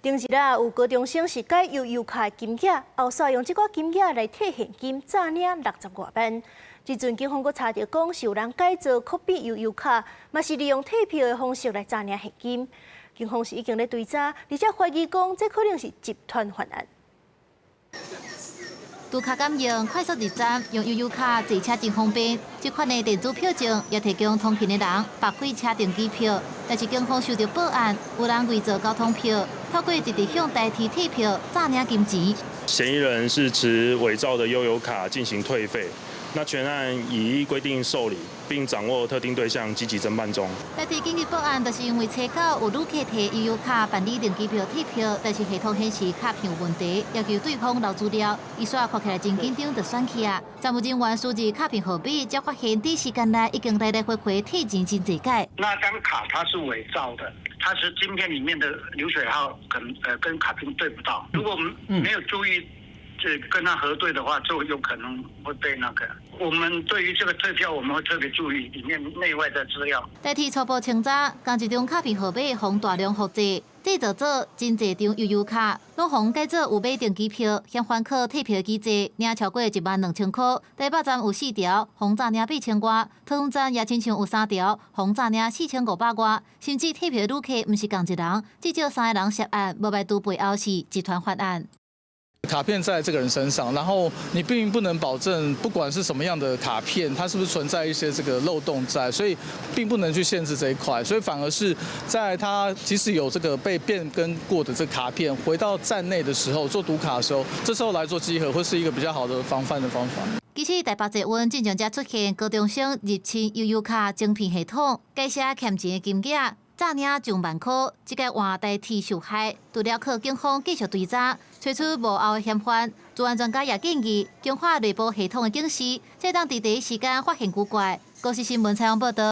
頂日啊，有高中生是改悠遊卡金額，後續用這個金額來退現金，詐領60外萬。這陣警方閣查著講，是有人改造拷變悠遊卡，嘛是利用退票的方式來詐領現金。警方是已經咧追查，而且懷疑講這可能是集團犯案。嘟卡感應快速入站，用悠遊卡坐車真方便。這款的電子票證也提供通勤的人縛開車登機票。但是警方收到報案，有人偽造交通票，透過直直向代替退票詐領金錢。嫌疑人是持偽造的悠遊卡進行退費。那全案已依規定受理，並掌握特定對象，積極偵辦中。台鐵緊急報案，就是因為查到有旅客提悠遊卡辦理登機票退票，但是系統顯示卡片有問題，要求對方留資料，伊煞看起來真緊張，就選去啊。站務人員輸入卡片號碼，才發現短時間內已經來來回回退錢真濟擺。那張卡它是偽造的，它是晶片裡面的流水號，可能跟卡片對不到。如果我們沒有注意，這跟他核對的話，就有可能會被那個。我們對於這個退票，我們會特別注意裡面內外的資料。台鐵初步清查，仝一張卡片號碼予大量複製，製造做真濟張悠遊卡，攏予改做有買登機票，嫌犯靠退票機制，領超過1萬2千塊。台北站有四條，予詐領8千外；桃園站也親像有三條，予詐領4500外。甚至退票旅客毋是仝一人，至少三個人涉案，無排除背後是集團犯案。卡片在這個人身上，然後你並不能保證，不管是什麼樣的卡片，它是不是存在一些這個漏洞在，所以並不能去限制這一塊，所以反而是在他即使有這個被變更過的這個卡片，回到站內的時候做讀卡的時候，這時候來做稽核會是一個比較好的防範的方法。其實台北捷運進前才出現高中生入侵悠遊卡晶片系統，改寫欠錢的金額，詐領上萬塊，這個換代替受害，除了靠警方繼續追查，揣出幕後的嫌犯。治安專家也建議強化內部系統的警示，才當佇第一時間發現古怪。公視新聞採訪報導。